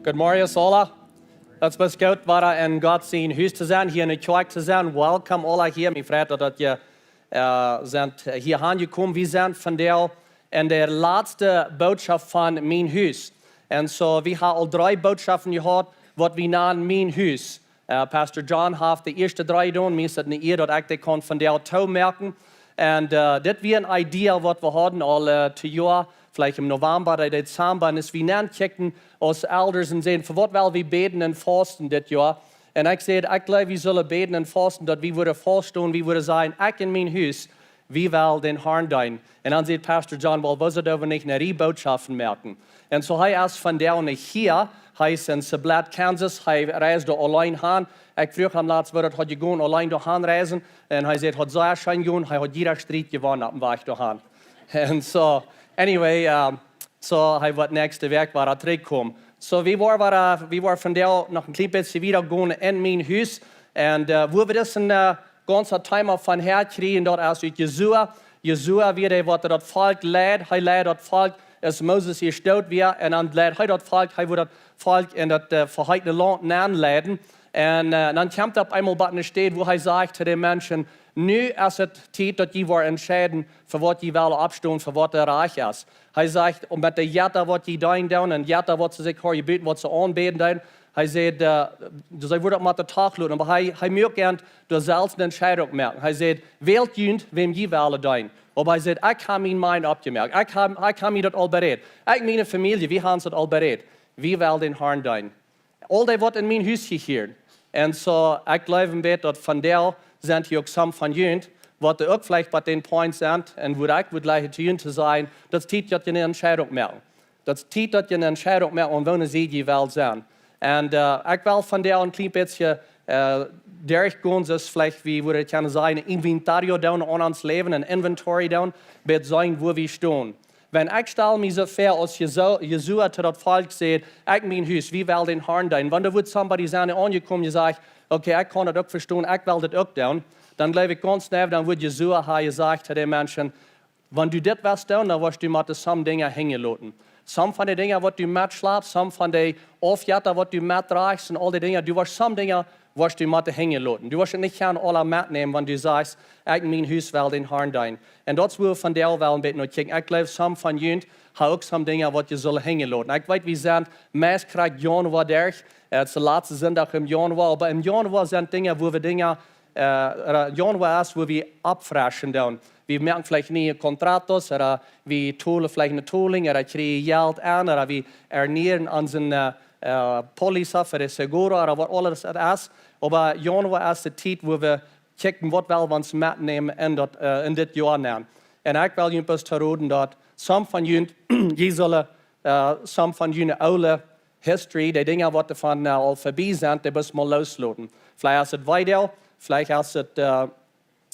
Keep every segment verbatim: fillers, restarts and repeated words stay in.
Good morning, aula. Daut es goot, wada en Gott sien Hus to sennen, hia enne Kjoakj to sennen. Welcome, aula hia. Mie freit daut, daut jie, äh, sent, äh, hia aunjekomen. Wie sent vondoag en de latste Botschaft von Mien Hus. Un soo, wie haben aul dree Botschaften jehaut, waut wie nanen Mien Hus. Äh, Pastor John haft de ieeschte dree jedonen, mie es et ne Ea, daut ekj dee kaun vondoag toomoaken. Un, äh, dit wia ne Idee, waut wie hauden aul, äh, twee Joa, veleicht em November ooda Dezember. Un aus wie nenkjikjten aus Elders un säden, fa waut well wie bäden un fausten dit Joa? Un ekj säd, ekj jleew, wie sellen bäden un fausten, daut wie wudden fauststonen, wie wudden sajen, ekj un mien Hus, wie wellen dän Harn deenen. Un dan säd Pastor John, well, woo sell wie nich ne Rieej Botschaften moaken? Un soo, hee es vondoag nich hia. Hee es en Sublette, Kansas. Hee reisd doa auleen han. Ekj fruach am latst, woo daut haud jegonen, auleen doa han reisen. Un hee säd, haud sea scheen jegonen. Hee haud jieda Striet jewonnen opp dän Wajch doa han. Un soo, anyway, ähm, soo, hee woat näakjste Wäakj wada trigjkomen. Soo, wie woaren wada, wie woaren vondoag noch een kjlien bät wieda gonen en Mien Hus. Un, äh, woo wie daut en, äh, gaunzet Thema von häa kjrieen, daut es ut Josua. Josua wia dee, waut daut Volkj leid. Hee leid daut Volkj, aus Moses hia doot wia. Un dan leid hee daut Volkj, hee wull daut Volkj en daut, äh, veheetne Launt nenleiden. Un, äh, dan kjemt hee opp eemol bie ne Städ, wua hee sajcht to de Menschen, nu es et Tiet, daut jie woaren entscheiden, fa waut jie wellen oppstonen, fa waut daut rajcht es. Hee sajcht, un met de Jetta, waut jie deenen doonen, un Jetta, waut see sikj haben jebut, waut see aunbäden doonen, hee säd, äh, see wudden daut mau de Tag loten, oba hee, hee muak an doa selfst ne Entscheidunk moaken. Hee säd, wält junt, wäm jie wellen deenen. Oba hee säd, ekj hab mien mind oppjemoakt. Ekj hab, ekj hab mie daut aul beräd. Ekj, miene Famielje, wie haben daut aul beräd. Wie wellen dän Harn deenen. Aul dee, waut en mien Hus jehieren. Un soo, ekj jleew een bät, daut vondoag sent hia uk some von junt, waut doa uk veleicht bie dän Point sent, un woo ekj wudd jleichen to junt to sajen, daut es Tiet, daut jie ne Entscheidunk moaken. Daut es Tiet, daut jie ne Entscheidunk moaken, aun woone Sied jie wellen sennen. Un, äh, ekj well vondoag een kjlien bät, äh, derchgonen, soo aus veleicht, wie wudden kjennen sajen, een Inventario doonen aun ons Läwen, een Inventory doonen, bät seenen, wua wie stonen. Wan ekj stal mie soo väa, aus Jesu-, Josua to daut Volkj säd, ekj, mien Hus, wie wellen dän Harn deenen. Wan doa wudd somebody sennen, dee aunjekomen, dee sajcht, okay, ekj kaun daut uk vestonen, ekj well daut uk doonen. Dan jleew ekj gaunz nau, dan wudd Josua haben jesajcht to de Menschen, wan du dit west doonen, dan woascht du motten some Dinja hinjaloten. Some von de Dinja, waut du metschlapst, some von de Aufjetta, waut du metdrajchst un aul dee Dinja, du woascht some Dinja, woascht du motten hinjaloten. Du woascht nich kjennen aula metnämen, wan du sajchst, ekj, mien Hus well dän Harn deenen. Un daut es, wua wie vondoag wellen een bät no kjikjen. Ekj jleew, some von junt haben uk some Dinja, waut jie sellen hinjaloten. Ekj weet, wie sent meist krakjt Januoa derch. Äh, et es de latste Sindach em Januoa, oba em Januoa sent Dinja, wua wie Dinja, äh, ooda Januoa es, wua wie oppfreschen doonen. Wie moaken veleicht niee contratos, ooda wie tolen veleicht ne Tolinj, ooda kjrieen Jelt aun, ooda wie ernähren onse, äh, äh, Póliza fa de seguro, ooda waut aules et es. Oba Januoa es de Tiet, wua wie kjikjen, waut well wie ons metnämen en daut, äh, en dit Joa nenn. Un ekj well junt bloos toroden, daut some von junt, jie sellen, äh, some von june oole history, de Dinja, waut doavon, äh, aul verbie sent, dee bloos mol loosloten. Veleicht es et Weedoag, veleicht es et, äh,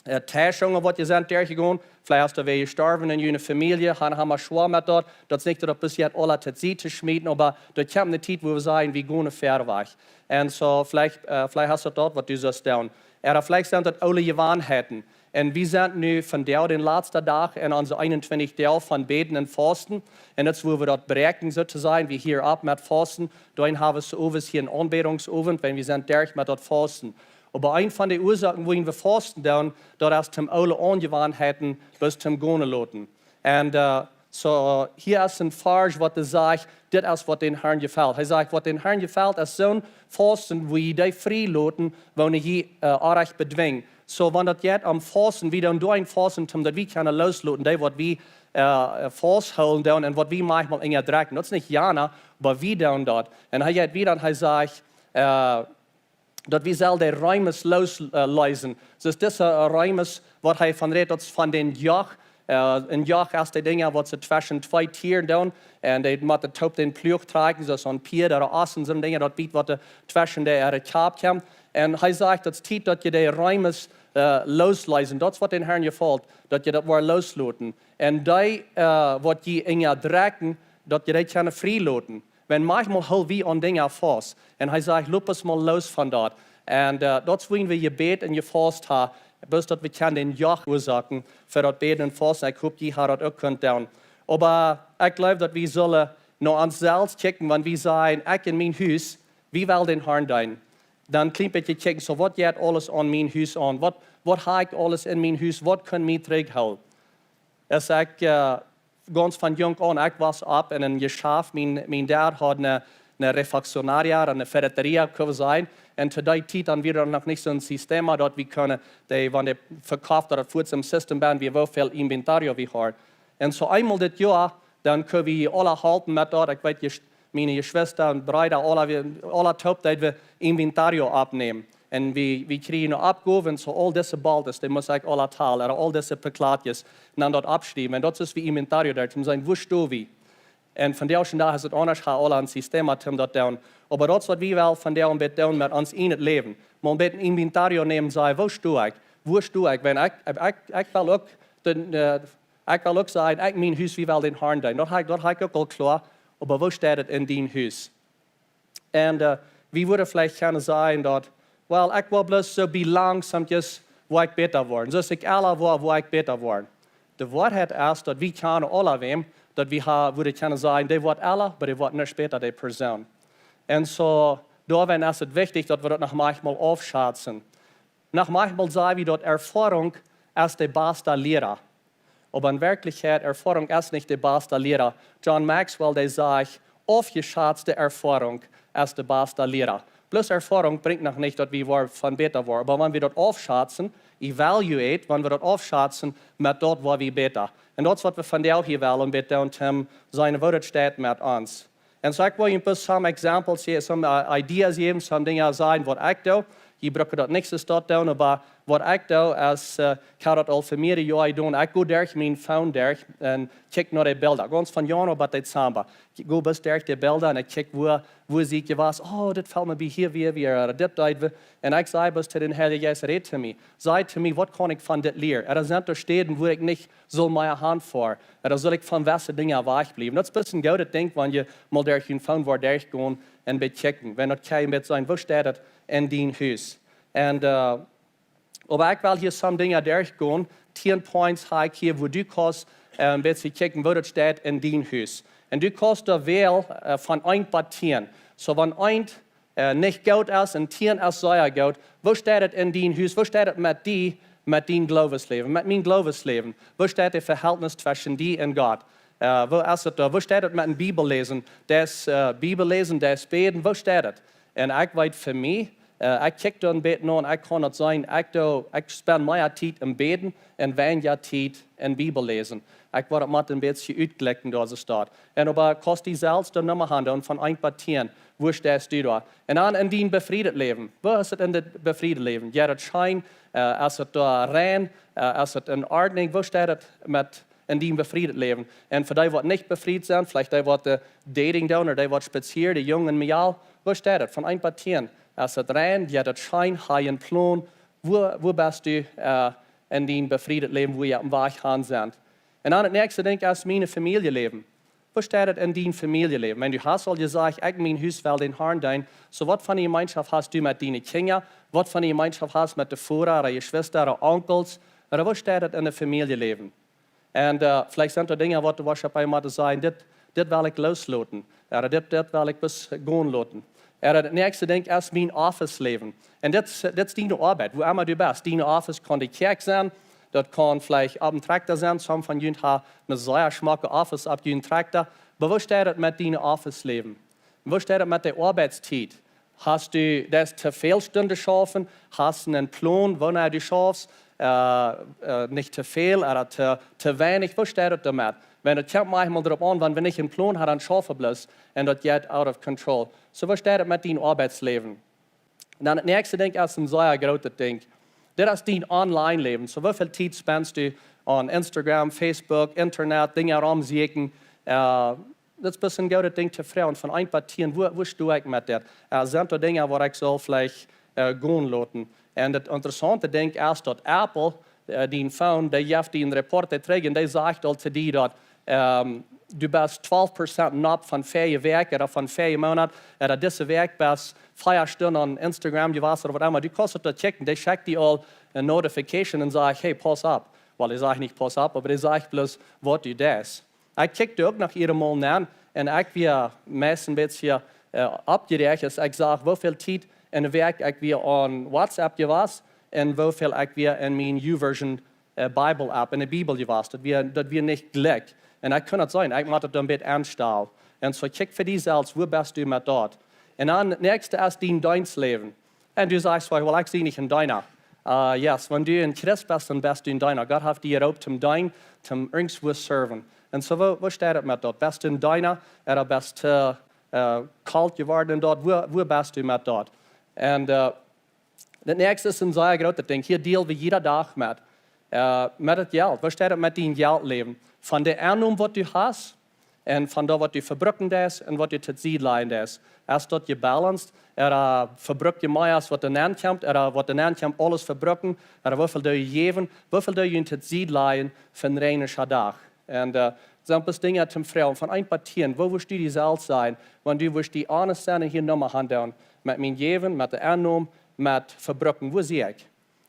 äh, Teischungen, waut jie sent derchjegonen, veleicht es doa wäa jestorwen en june Famielje, han, haben schwoa met daut, daut es nich daut, daut passiert, aula to Sied to schmieten, oba doa kjemt ne Tiet, wua wie sajen, wie gonen wieda wajch. Un soo, veleicht, äh, veleicht es daut daut, waut du sust doonen. Ooda veleicht sent daut oole Jewanheiten. Un wie sent nu vondoag dän latsten Dach en onse eenuntwintich Doag von Bäden un Fausten. Un daut es, wua wie daut bräakjen, soo to sajen, wie hieren opp met Fausten. Dan haben wie soo owes hia een Aunbädungsowent, wan wie sent derch met daut Fausten. Oba eene von de Uasoaken, wuarom wie fausten doonen, daut es toom oole Aunjewanheiten bloos toom gonen loten. Un, äh, soo, hia es een Varsch, waut sajcht, dit es, waut dän Harn jefelt. Hee sajcht, waut dän Harn jefelt, es soon Fausten, wua jie dee frie loten, woone jie, äh, orrajcht bedwinjen. Soo, wan daut jeit om Fausten, wie doonen doa een Fausten, toom daut wie kjennen loosloten, dee, waut wie, äh, fausthoolen doonen un waut wie maunchmol enjadrekjen. Daut es nich jana, oba wie doonen daut. Un hee jeit wieda un hee sajcht, äh, daut wie sellen de Reemes loos, äh, leesen. Soo es dise, äh, Reemes, waut hee von rät, daut es von dän Joch. Äh, een Joch es de Dinja, waut see tweschen twee Tieren doonen. Un dee motten toop dän Pluach trakjen, soo aus een Pieed ooda Oss, soone Dinja, daut bät, waut doa tweschen de, äh, Kjap kjemt. Un hee sajcht, daut es Tiet, daut jie de Reemes, äh, loosleesen. Daut es, waut dän Harn jefelt, daut jie daut woaren loosloten. Un dee, äh, waut jie enjadrekjen, daut jie dee kjennen frie loten. Wan maunchmol hool wie aun Dinja faust. Un hee sajcht, lot ons mol loos von daut. Un, äh, daut es, wuarom wie jebät un jefaust haben, bloos daut wie kjennen dän Joch uasoaken fa daut Bäden un Fausten. Ekj hop, jie haben daut uk kunt doonen. Oba ekj jleew, daut wie sellen no ons selfst kjikjen, wan wie sajen, ekj en mien Hus, wie well dän Harn deenen. Dan kjlien bät kjikjen, soo waut jeit aules aun mien Hus aun? Waut, waut ha ekj aules en mien Hus? Waut kaun mie trigjhoolen? Aus ekj, äh, gaunz von junk aun, ekj wos opp en een Jeschaft, mien, mien Dad haud eene, eene refaccionaria, eene ferreteria, kjenn wie sajen. Un to dee Tiet dan wia noch nich soon System, daut wie kunnen, dee, wan dee vekoft, daut et fuaz em System bie wia, woo väl Inventario wie hauden. Un soo eemol dit Joa, dan kunn wie aule halpen met daut. Ekj weet, Jesch-, miene Jeschwista un Breeda, aule, wie, aule toop deeden wie Inventario oppnämen. Un wie, wie kjrieejen eene Oppgow, un soo aul dise Baltes, dee must ekj aule talen, ooda aul dise Pekjlaatjes, un dan daut oppschriewen. Un daut es wie Inventario doa, om seenen, woo sto wie? Un vondoag dän Dach es et aundasch, ha aule een System, om daut to doonen. Oba daut es waut wie wellen vondoag een bät doonen met ons en daut Läwen. Mau een bät Inventario nämen, sajen, woo sto ekj? Woo sto ekj? Wan ekj, ekj, ekj well uk dän, äh, ekj well uk sajen, ekj, mien Hus, wie well dän Harn deenen. Daut ha ekj, daut ha ekj uk aul kloa, oba woo steit et en dien Hus? Un, äh, wie wudden veleicht kjennen sajen daut, well, ekj well bloos soo bie langsom, woo ekj bäta woaren. Soo aus ekj elra woa, woa ekj bäta woaren. De Woarheit es daut wie kjennen aulawäm, daut wie ha-, wudden kjennen sajen, dee woat elra, oba dee woat nich bäta, dee Persoon. Un soo, doawäajen es et wichtich daut wie daut noch mauncheemol aufschazen. Noch mauncheemol saj wie daut Erfoarunk es de baste Liera. Oba en Werkjlichkjeit, Erfoarunk es nich de baste Liera. John Maxwell, dee sajcht, aufjeschatzte Erfoarunk es de baste Liera. Bloos Erfoarunk brinjt noch nich daut wie woaren bäta woaren. Oba wan wie daut aufschazen, evaluate, wan wie daut aufschazen, met daut woa wie bäta. Un daut es waut wie vondoag hia wellen, bäta un Tim, seenen, woo daut steit met ons. Un soo ekj well junt bloos some examples hia, some, äh, ideas jäwen, some Dinja sajen waut ekj doo. Jie brucken daut nich soo doonen, oba waut ekj doo es, äh, ekj ha daut aul fa mearere Joa jedonen. Ekj go derch mien Phone derch un kjikj no de Bilda. Gaunz von Januoa bat Dezamba. Ekj go bloos derch de Bilda un ekj kjikj wua, wua sie ekj jewast. Oh, dit felt mie bie hia, wia, wia, dit deed wie. Un ekj saj bloos to dän Heiljen Jeist, räd to mie. Saj to mie, waut kaun ekj von dit lieren? Ooda sent doa Städen wua ekj nich sull mea han fa? Ooda sull ekj von jewesse Dinja wajchbliewen? Daut es bloos een goodet Dinkj, wan jie mol derch jun Phone woaren derchgonen un bät kjikjen. Wan daut kjeen bät sennen, woo steit et en dien Hus? Un, äh, oba ekj well hia some Dinja derchgonen. Tieen Points ha ekj hia, wua du kaust, äh, een bät kjikjen, woo daut steit en dien Hus. Un du kaust doa wälen, äh, von eent bat tieen. Soo, wan eent äh, nich goot es un tieen es sea goot. Woo steit et en dien Hus? Woo steit et met die, met dien Gloowesläwen, met mien Gloowesläwen? Woo steit daut Vehältnis tweschen die un Gott? Äh, woo es et doa? Woo steit et met een Bibelläsen? Daut, äh, Bibelläsen, daut Bäden, woo steit et? Un ekj weet fa mie, äh, ekj kjikj doa een bät no un ekj kaun daut seenen, ekj doo, ekj spend mea Tiet em Bäden un weinja Tiet em Bibelläsen. Ekj woa daut mau een bät utjlikjen, doa soo steit. Un oba kaust die selfst de Numma han, dan von eent bat tieen, woo steist du doa? Un dan en dien befriedet Läwen. Woo es et en daut befriedet Läwen? Jeit et scheen, äh, es et doa rein, äh, es et en Ordnunk? Woo steit et met en dien befriedet Läwen? Un fa dee waut nich befriet sent, veleicht dee waut, äh, dating doonen, ooda dee waut spazieren, de Jung un Mejal, woo steit et von eent bat tieen? Es et rein, jeit et scheen, ha jie een Plon? Woo, woo best du, äh, en dien befriedet Läwen, wua jie oppem Wajch han sent? Un dan daut näakjste Dinkj es mien Famieljeläwen. Woo steit et en dien Famieljeläwen? Wan du hast aul jesajcht, ekj, mien Hus well dän Harn deenen. Soo, waut fa eene Jemeenschoft hast du met diene Kjinja? Waut fa eene Jemeenschoft hast met de Voda, ooda Jeschwista, ooda Onkels? Ooda woo steit et en daut Famieljeläwen? Un, äh, veleicht sent doa Dinja waut du woascht opp eemol sajen, dit, dit well ekj loosloten. Ooda dit, dit well ekj bloos gonen loten. Ooda daut näakjste Dinkj es mien Officeläwen. Un dit, dit es diene Oabeit, wua emma du best. Diene Office kaun de Kjäakj sennen, daut kaun veleicht oppem Trakta sennen. Some von junt ha eene sea schmocke Office opp jun Trakta. Oba woo steit et met dien Officeläwen? Woo steit et met de Oabeitstiet? Hast du, deist to väl Stunden schaufen? Hast du een Plon, wanea du schaufst? Äh, äh, nich to väl ooda to, to weinich? Woo steit et doamet? Wan daut kjemt mauncheemol doaropp aun, wan wie nich een Plon haben, dan schaufen wie bloos. Un daut jeit out of control. Soo, woo steit et met dien Oabeitsläwen? Un dan daut näakjste Dinkj es een sea grootet Dinkj. Dit es dien Online-Läwen. Soo, woo väl Tiet spendst du aun Instagram, Facebook, Internet, Dinja romsieekjen? Äh, daut es bloos een goodet Dinkj to froagen von eent bat tieen, woo, woo sto ekj met dit? Äh, sent doa Dinja waut ekj saul veleicht, äh, gonen loten? Un daut interessaunte Dinkj es daut Apple, äh, dien Phone, dee jeft die een Report trigj un dee sajcht aul to die daut, ähm, du best twalf Prozent nopp von verje Wäakj ooda von verje Moonat, ooda dise Wäakj best fia Stunden aun Instagram jewast ooda waut emma. Du kaust daut kjikjen, dee schekjt die aul eene Notification un sajcht, hey, pauss opp. Well, dee sajcht nich pauss opp, oba dee sajcht bloos waut du deist. Ekj kjikjt uk noch iedemol no un ekj wia meist een bät, äh, oppjeräacht, aus ekj sach, woo väl Tiet enne Wäakj ekj wia aun WhatsApp jewast un woo väl ekj wia en mien YouVersion, äh, Bible App, enne Bibel jewast. Daut wia, daut wia nich jlikj. Un ekj kunn daut seenen, ekj mott daut een bät aunstalen. Un soo kjikj fa die selfst, woo best du met daut? Un dan daut näakjste es dien Deenstläwen. Un du sajchst, well, well, ekj sie nich een Deena. Äh, yes, wan du een Christ best, dan best du een Deena. Gott haft die jeroopt toom deenen, toom irjentwua serven. Un soo, woo, woo steit daut met daut? Best du een Deena, ooda best du, äh, kolt jeworden en daut? Woo, woo best du met daut? Un, äh, daut näakjste es een sea grootet Dinkj. Hia deal wie jieda Dach met. Äh, met daut Jelt. Woo steit daut met dien Jeltläwen? Von de Ennom, waut du hast, un von daut, waut du vebruken deist un waut du tosied lajen deist. Es daut jebalanced? Ooda vebruk jie mea aus waut doa nenn kjemt? Ooda waut doa nenn kjemt, aules vebruken? Ooda woo väl doo jie jäwen? Woo väl doo jie tosied lajen fa een reinja Dach? Un, äh, soone Dinja toom froagen von eent bat tieen. Woo wurscht du die selfst seenen, wan du wurscht die honest sennen un hia Numma han doonen? Met mien Jäwen, met de Ennom, met vebruken. Woo sie ekj?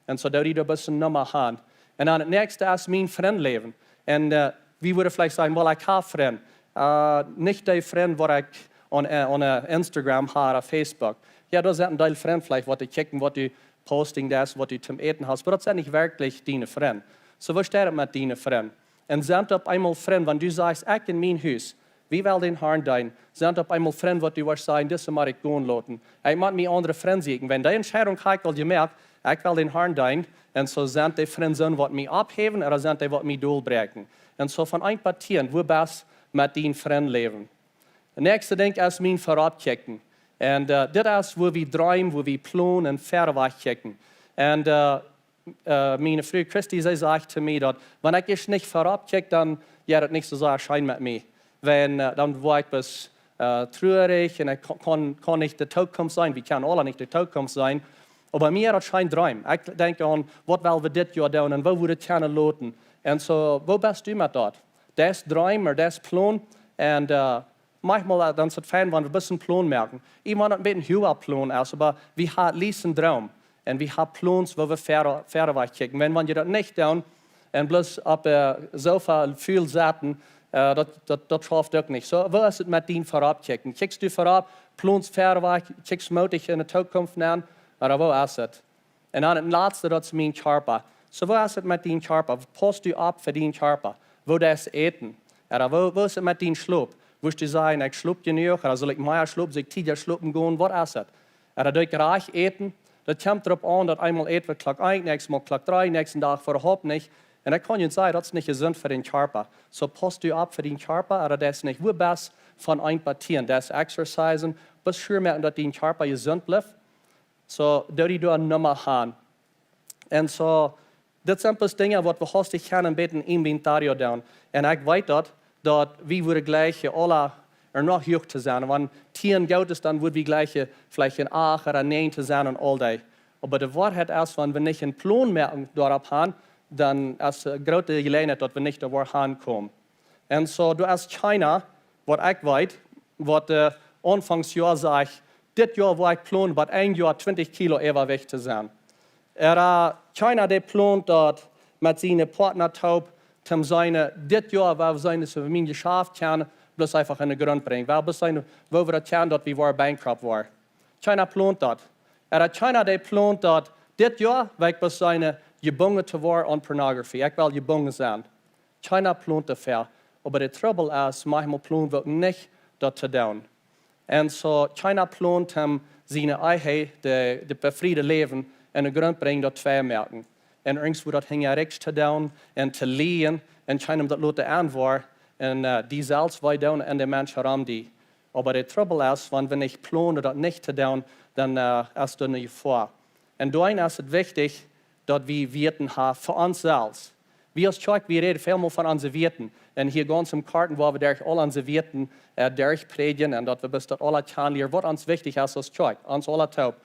Un soo doo jie doa bloos een Numma han. Un dan daut näakjste es mien Frindläwen. Un, äh, wie wudden veleicht sajen, well, ekj hab Frind. Äh, nich dee Frind, waut ekj aun, äh, aun, äh, Instagram hab ooda Facebook. Jo, doa sent een Deel Frind veleicht, waut du kjikjen, waut du posting deist, waut du toom äten hast. Oba daut sent nich werkjlich diene Frind. Soo, woo steit daut met diene Frind? Un sent opp eemol Frind, wan du sajchst, ekj en mien Hus, wie well dän Harn deenen, sent opp eemol Frind, waut du woascht sajen, dise mott ekj gonen loten. Ekj mott mie aundre Frind sieekjen. Wan dee Entscheidunk hab ekj aul jemoakt, ekj well dän Harn deenen, un soo sent dee Frind soone, waut mie opphäwen, ooda sent dee, waut mie dolbräakjen? Un soo von eent bat tieen, woo best met dien Frindläwen? Daut näakjste Dinkj es mien Verutsikjen. Un, äh, dit es, woo wie dreemen, woo wie plonen un verwoat kjikjen. Un, äh, äh, miene Fru Christy, see sajcht to mie daut, wan ekj ieescht nich verut kjikj, dan, jo, daut nich soo sea scheen met mie. Wan, äh, dan woa ekj bloos, äh, truarich un ekj kaun, kaun, kaun nich de Tookunft seenen. Wie kjennen aula nich de Tookunft seenen. Oba mie daut scheen dreemen. Ekj denkj aun, waut well wie dit Joa doonen un woo wudd daut kjennen loten? Un soo, woo best du met daut? Daut es dreemen, daut es plonen. Un, äh, Maunchmol, äh, dan es daut fein, wan wie bloos een Plon moaken. Ieescht wan daut een bät een huaga Plon es, oba wie haben at least een Droom. Un wie haben Plons, woo wie ver-, verwoat kjikjen. Wan, wan jie daut nich doonen un bloos opp, äh, Sofa väl sitten, äh, daut, daut, daut schauft uk nich. Soo, woo es daut met dien Verutsikjen? Kjikjst du verut, plonst verwoat, kjikjst mootich enne Tookunft nenn, ooda woo es daut? Un dan daut latste, daut es mien Kjarpa. Soo, woo es daut met dien Kjarpa? Paust du opp fa dien Kjarpa? Woo deist äten? Ooda woo, woo es daut met dien Schlop? Wurscht du sajen, ekj schlop jenuach, ooda saul ekj mea schlopen, saul ekj tiedja schlopen gonen? Waut es daut? Ooda doo ekj rajcht äten? Daut kjemt doaropp aun, daut eemol äten wie Klock eent, näakjstet Mol Klock dree, näakjsten Dach äwahaupt nich. Un ekj kaun junt sajen, daut es nich jesunt fa dän Kjarpa. Soo, paust du opp fa dien Kjarpa, ooda daut es nich? Woo best von eent bat tieen? Daut es exercisen, bloos sure moaken, daut dien Kjarpa jesunt blift. Soo, doo die doa een Numma han. Un soo, dit sent bloos Dinja, waut wie hastich kjennen een bät een inventario doonen. Un ekj weet daut, daut wie wudden jlikjen, aula, ea noch huach to sennen. Wan tieen goot es, dan wudden wie jlikjen, veleicht een acht ooda näajen to sennen un aul dee. Oba de Woarheit es, wan wie nich een Plon moaken doaropp han, dan es de groote Jeläajenheit, daut wie nich doa woa han komen. Un soo, doa es kjeena, waut ekj weet, waut, äh, Aunfangs Joa sajcht, dit Joa woa ekj plonen, bat een Joa twintich Kilo äwajewichtich to sennen. Ooda, äh, kjeena, dee plont daut met siene Partner toop, toom seenen, dit Joa woa wie seenen, daut wie mien Jeschaft kjennen, bloos eefach enne Grunt brinjen. Woa wie seenen, woo wie daut kjennen, daut wie woaren bankrupt woaren. Kjeena plont daut. Ooda, äh, kjeena, dee plont daut, dit Joa woa ekj bloos seenen, jebungen to woaren aun Pornografie. Ekj well jebungen sennen. Kjeena plont doafäa. Oba de Trubbel es, maunchmol plon wie uk nich daut to doonen. Un soo, kjeena plont om siene Ehe, de, de befriede Läwen, enne Grunt brinjen, daut twei moaken. Un irjentwua daut hinjariks to doonen, un to lieejen, un kjeenem daut loten aunwoaren, un, äh, die selfst wee doonen un de Menschen rom die. Oba de Trubbel es, wan wie nich plonen daut nich to doonen, dan, äh, es daut eene Jefoa. Un doaromm es et wichtich, daut wie Wieeten haben fa ons selfst. Wie aus Kjoakj, wie räden väl mol von onse Wieeten. Un hia gaunz em korten woa wie derch aul onse Wieeten, äh, derchprädjen un daut wie bloos daut aula kjanen lieren, waut ons wichtich es aus Kjoakj, ons aula toop.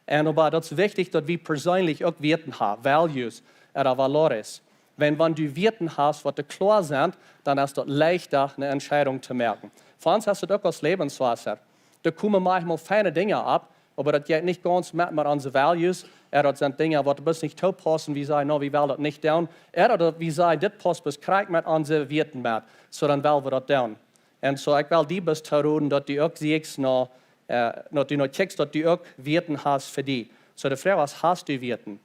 Un oba daut es wichtich, daut wie perseenlich uk Wieeten haben, values, ooda valores. Wan, wan du Wieeten hast, waut doa kloa sent, dan es daut leichta, eene Entscheidunk to moaken. Fa ons es et uk aus Lebenswasser. Doa komen maunchmol feine Dinja opp, oba daut jeit nich gaunz met, met onse values, Ooda daut sent Dinja, waut bloos nich toopaussen, wie sajen, no, wie wellen daut nich doonen. Ooda daut wie sajen, dit paust bloos krakjt met onse Wieeten met, soo dan well wie daut doonen. Un soo, ekj well die bloos toroden, daut du uk sichst no, äh, daut du no kjikjst, daut du uk Wieeten hast fa die. Soo, de Froag es, hast du Wieeten?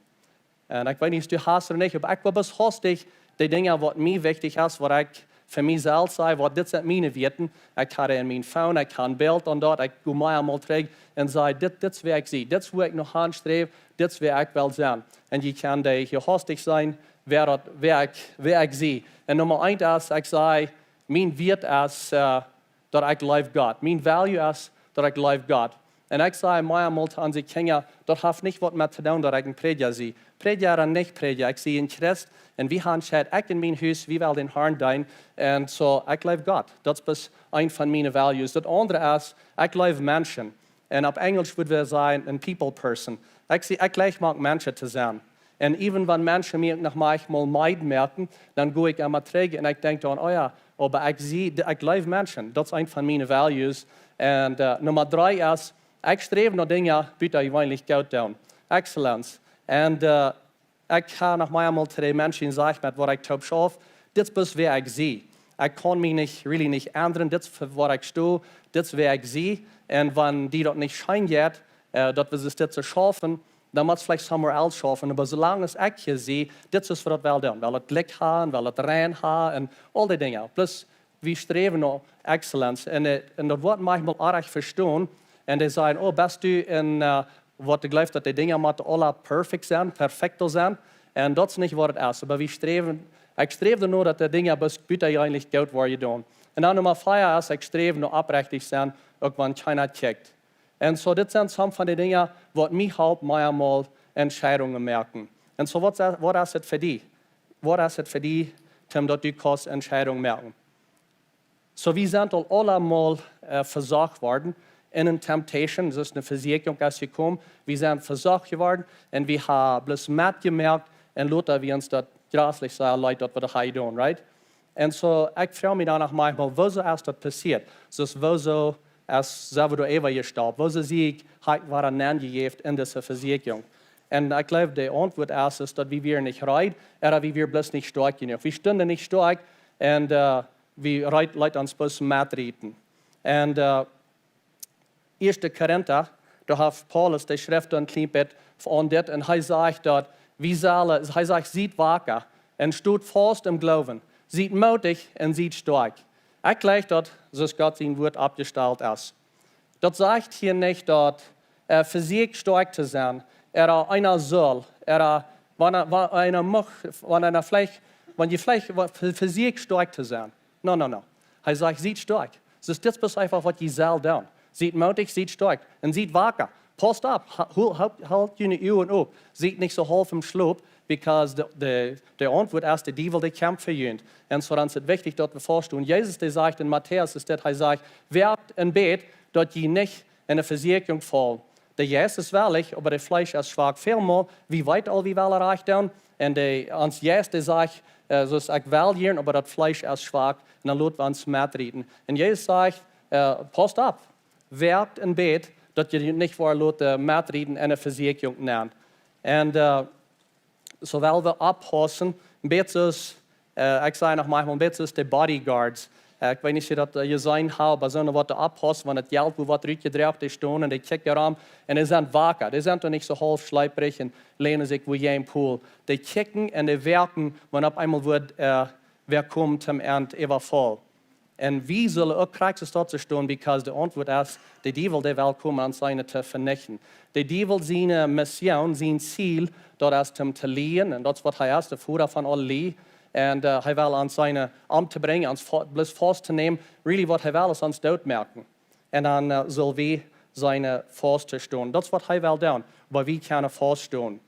Un ekj weet nich, aus du hast ooda nich, oba ekj well bloos hastich de Dinja, waut mie wichtich es, waut ekj fa mie selfst saj, waut dit sent miene Wieeten. Ekj ha en mien phone, ekj ha een Bilt aun daut, ekj go mie eemol trigj un saj, dit, dit es wäa ekj sie, dit es wua ekj no han sträw, dit es wäa ekj well sennen. Un jie kjennen dee hia hastich seenen, wäa daut, wäa ekj, wäa ekj sie. Un Numma eent es, ekj saj, mien Wieet es, äh, daut ekj leew Gott. Mien value es, daut ekj leew Gott. Un ekj saj mie eemol to onse Kjinja, daut haft nich waut met to doonen, daut ekj een Prädja sie. Prädja ooda nich Prädja, ekj sie een Christ. Un wie han entscheet, ekj un mien Hus, wie wellen dän Harn deenen. Un soo, ekj leew Gott. Daut es bloos eent von miene values. Daut aundre es, ekj leew Menschen. Un opp Enjlisch wudd wie sajen, a people person. Ekj sie, ekj leew Menschen to sennen. Un even wan Menschen mie noch maunchmol meed moaken, dan go ekj emma trigj un ekj denkj dan, oh jo, oba ekj sie, ekj leew Menschen. Daut es eent von miene values. Un, äh, Numma dree es, ekj sträw no Dinja, butajeweenlich goot doonen. Excellence. Un, äh, ekj ha noch mea mol to de Menschen jesajcht, met waut ekj toop schauf, dit es bloos wäa ekj sie. Ekj kaun mie nich, really nich endren, dit es fa waut ekj sto, dit es wäa ekj sie. Un wan die daut nich scheen jeit, äh, daut wie dit soo schaufen, dan mott veleicht somewhere else schaufen. Oba soo lang aus ekj hia sie, dit es waut wie wellen doonen. Well daut Licht haben, well daut rein haben un aul dee Dinja. Plus, wie sträwen no excellence. Un, äh, un daut woat maunchmol oajch vestonen. Un dee sajen, oh, best du een, äh, waut du jleefst, daut dee Dinja motten aula perfekt sennen, perfekto sennen? Un daut es nich waut daut es. Oba wie sträwen, ekj sträw doano, daut dee Dinja bloos butajeweenlich goot woaren jedonen. Un dan Numma vea es, ekj sträw no oprechtich sennen, uk wan kjeena kjikjt. Un soo, dit sent some von dee Dinja, waut mie halpt, mea mol Entscheidungen moaken. Un soo, waut es, waut es daut fa die? Waut es daut fa die, Tim, daut du kaust Entscheidungen moaken? Soo, wie sent aul aula mol, äh, vesocht worden en eene temptation, daut es eene Vesieekjunk es jekomen. Wie sent vesocht jeworden un wie haben bloos metjemoakt un lota wie ons daut jreslich sea leet, daut wie daut haben jedonen, right? Un soo, ekj froag mie dan uk maunchmol, wuarom es daut passieet? Soo, wuarom es, sent wie doa äwa jestolpt? Wuarom sie ekj, hab ekj wada nenjejäft en dise Vesieekjunk? Un ekj jleew, de Auntwuat es, es daut wie wieren nich reed, ooda wie wieren bloos nich stoakj jenuach. Wie stunden nich stoakj un, äh, wie reed, leet ons bloos metrieten. Un, äh, Ieeschte Korinta, doa haft Paulus, dee schrift een kjlien bät aun dit, un hee sajcht daut, wie sellen, hee sajcht, siet waka un stot faust em Gloowen, siet mootich un siet stoakj. Ekj jleew daut, soo aus Gott sien Wuat oppjestalt es. Daut sajcht hia nich daut, äh, vesieekj stoakj to sennen, ooda eena saul, ooda wan, wan eena mucht, wan eena veleicht, wan jie veleicht, wa-, ve-, vesieekj stoakj to sennen. No, no, no. Hee sajcht, siet stoakj. Soo, dit es eefach waut jie sellen doonen. Siet mootich, siet stoakj. Un siet waka. Paust opp. Ha-, hol-, hol-, holt june Uagen op. Siet nich soo haulf em Schlop, because de, de, de Auntwuat es, de Diewel, dee kjamft fa junt. Un soo dan es et wichtich, daut wie faust doonen. Jesus, dee sajcht en Matäus, es dit, hee sajcht, woakt un bät, daut jie nich en eene Vesieekjunk faulen. De Jeist es wellich, oba de Fleesch es schwak. Välmol, wie weeten aul, wie wellen rajcht doonen. Un de, ons Jeist, dee sajcht, äh, soo aus ekj well jieren, oba daut Fleesch es schwak. Un dan lot wie ons metrieten. Un Jesus sajcht, äh, paust opp, woakt un bät, daut jie nich woaren loten metrieten en eene Vesieekjunk nenn. Un, äh, soo well wie oppaussen, een bät soo aus, äh, ekj saj noch maunchmol, een bät soo aus de bodyguards. Äh, ekj weet nich, aus jie daut, äh, jeseenen haben, oba soone waut oppaussen, wan et Jelt woat rutjedroagen, dee stonen un dee kjikjen rom. Un dee sent waka, dee sent doa nich soo haulf schleeprich un länen sikj wua jäajen een Pool. Dee kjikjen un dee woaken, wan opp eemol woat, äh, wäa kjemt toom Enj äwafaulen. Un wie sellen uk krakjt soo stonen, because de Auntwuat es, de Diewel, dee well komen ons siene to venichten. De Diewel siene Mission, sien Ziel, daut es om to lieen, un daut es waut hee es, de Voda von aul Lie. Un, äh, hee well ons siene omtobrinjen, ons fa-, bloos faust to nämen. Really, waut hee well, es ons doot moaken. Un dan, äh, sell wie siene faust to stonen. Daut es waut hee well doonen, oba wie kjennen faust stonen.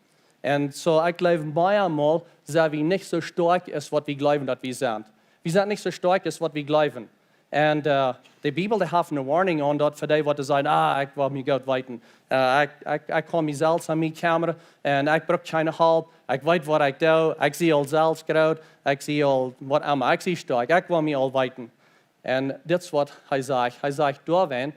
Un soo, ekj jleew, mea mol sent wie nich soo stoakj aus waut wie jleewen daut wie sent. Wie sent nich soo stoakj aus waut wie jleewen. Un, äh, de Bibel, dee haft eene warning aun daut fa dee, waut dee sajen, ah, ekj well mie goot weeten. Äh, ekj, ekj, ekj kaun mie selfst aun mie kjemmren un ekj bruck kjeene Help. Ekj weet waut ekj doo. Ekj sie aul selfst groot. Ekj sie aul waut emma. Ekj sie stoakj. Ekj well mie aul weeten. Un dit es waut hee sajcht. Hee sajcht doawäajen,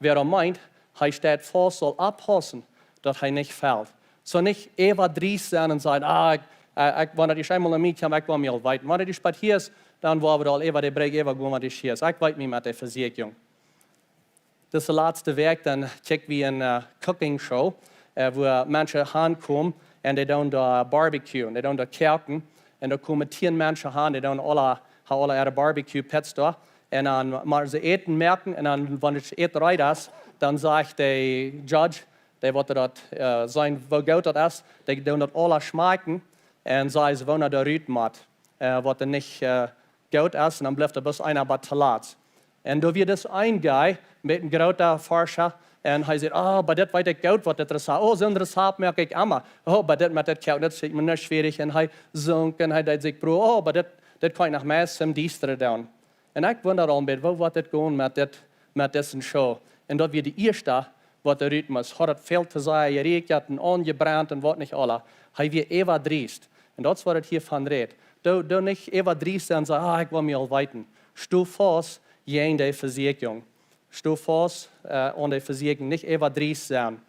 wäa meent, hee steit faust, saul oppaussen, daut hee nich felt. Soo nich äwadriest sennen un sajen: "Ah, ekj, äh, ekj, wan daut ieescht eemol no mie kjemt, ekj well mie aul weeten. Wan daut ieescht bie hia es, dan woa wie aul äwa de Brigj äwagonen, wan daut ieescht hia es. Ekj weet mie met de Vesieekjunk." Dise latste Wäakj, dan kjikj wie eene, äh, Cooking Show, äh, wua Menschen hankomen un dee doonen doa Barbecue, un dee doonen doa koaken. Un doa komen tieen Menschen han, dee doonen aula, ha aula äare Barbecue Pits doa. Un dan motten see Äten moaken, un dan, wan daut Äten reed es, dan sajcht de Judge, dee waut daut, äh, seenen, woo goot daut es, dee doonen daut aula schmakjen, un sajen see, woona doa rut mott, äh, waut doa nich, äh, goot es, un dan blift doa bloos eena bat to lat. Un doa wia dis een guy, een bät een groota Forscha, un hee säd: "Oh, bie dit weet ekj goot, waut dit Rezapt. Oh, soon Rezapt moak ekj emma. Oh, bie dit met dit koaken, dit es mie nich schwierich." Un hee sunk un hee deed sikj proewen. "Oh, bie dit, dit kaun ekj noch meist em Diestren doonen." Un ekj wunda aul een bät, woo woat dit gonen met dit, met dise Show. Un daut wia de ieeschta, waut doa rut must. Haud daut väl to sajen jerieekjat un aunjebrent un waut nich aula. Hee wia äwadriest. Un daut es waut et hia von rät. Doo, doo nich äwadriest sennen un sajen: "Ah, ekj well mie aul weeten." Sto faust jäajen de Vesieekjunk. Sto faust, äh, aun de Vesieekjunk, nich äwadriest sennen.